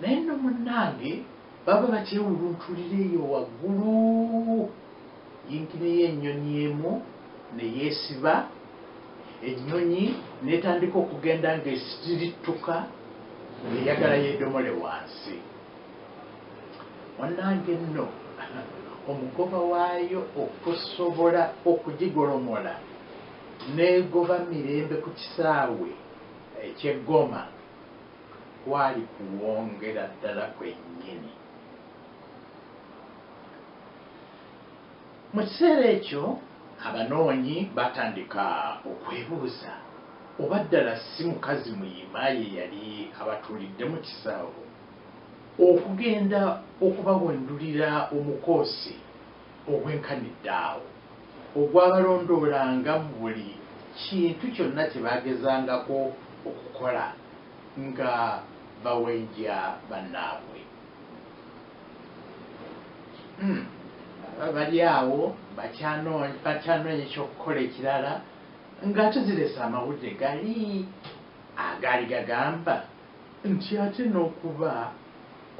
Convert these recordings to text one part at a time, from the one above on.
Naye nno munnange baba bakyewuluntulira eyo waggulu, yinkini y'ennyonyi emu ne yeesiba, ennyonyi n'etandika okugenda ng'esirittuka ng'eyagala yeedomole wansi. Munnange nno omugoba waayo okusobola okugigolomola n'egoba mirembe ku kisaawe eky'e Goma kwali kuwongera ddala kwennyini. Mu kiseera ekyo abanoonyi baatandika okwebuuza oba ddala si mukazi muyima ye yali abatuulidde mu kisawo okugenda okubawendulira omukoosi ogwenkanidde awo ogwabalondoolanga mu buli kintu kyonna kye baagezangako okukola nga bawenja bannaabwe. Hmm. Bali awo bakyanoonya ekyokukola ekirala ng'ate zireese amawulire gali agaali gagamba nti ate n'okuba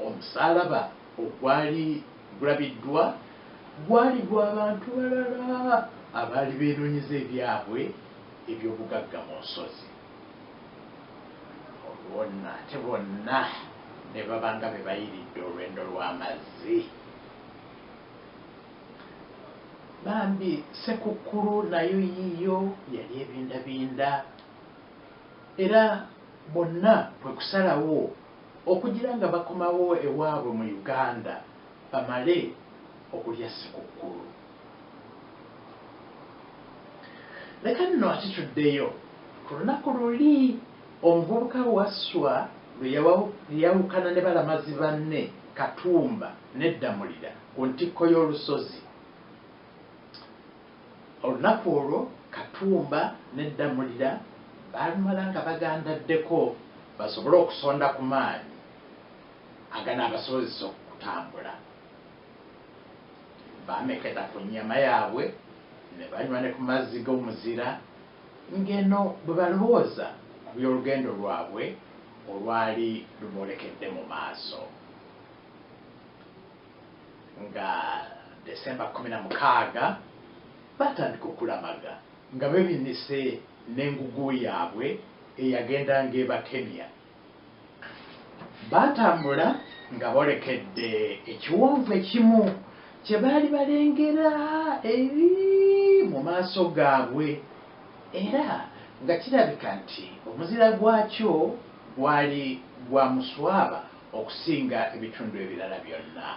omusaalaba ogwali gulabiddwa gwali gwa bantu balala abaali beenoonyeza ebyabwe eby'obugagga mu nsozi. Olwo nno ate bonna ne baba nga be bayiridde olwendo lw'amazzi. Bambi Ssekukkulu nayo yiiyo yali ebindabinda era bonna kwe kusalawo okugira nga bakomawo ewaabwe mu Uganda bamale okulya Ssekukkulu. Leka nno ate tuddeyo ku lunaku luli omuvubuka Wasswa lwe yawukana ne balamazi banne Katumba ne Ddamulira ku ntikko y'olusozi. Olunaku olwo Katumba ne Ddamulira baalumala nga bagandaddeko basobole okusonda ku maanyi aganaabasobozesa okutambula. Baameketa ku nnyama yaabwe ne banywa ne ku mazzi g'omuzira ng'eno bwe balowooza ku by'olugendo lwabwe olwali luboolekedde mu maaso. Nga December 16, baatandika okulamaga nga bebinise n'engugu yaabwe eyagendanga ebakemya. Baatambula nga bolekedde ekiwonvu ekimu kye baali balengera eri mu maaso gaabwe, era nga kirabika nti omuzira gwakyo gwali gwa muswaba okusinga ebitundu ebirala byonna.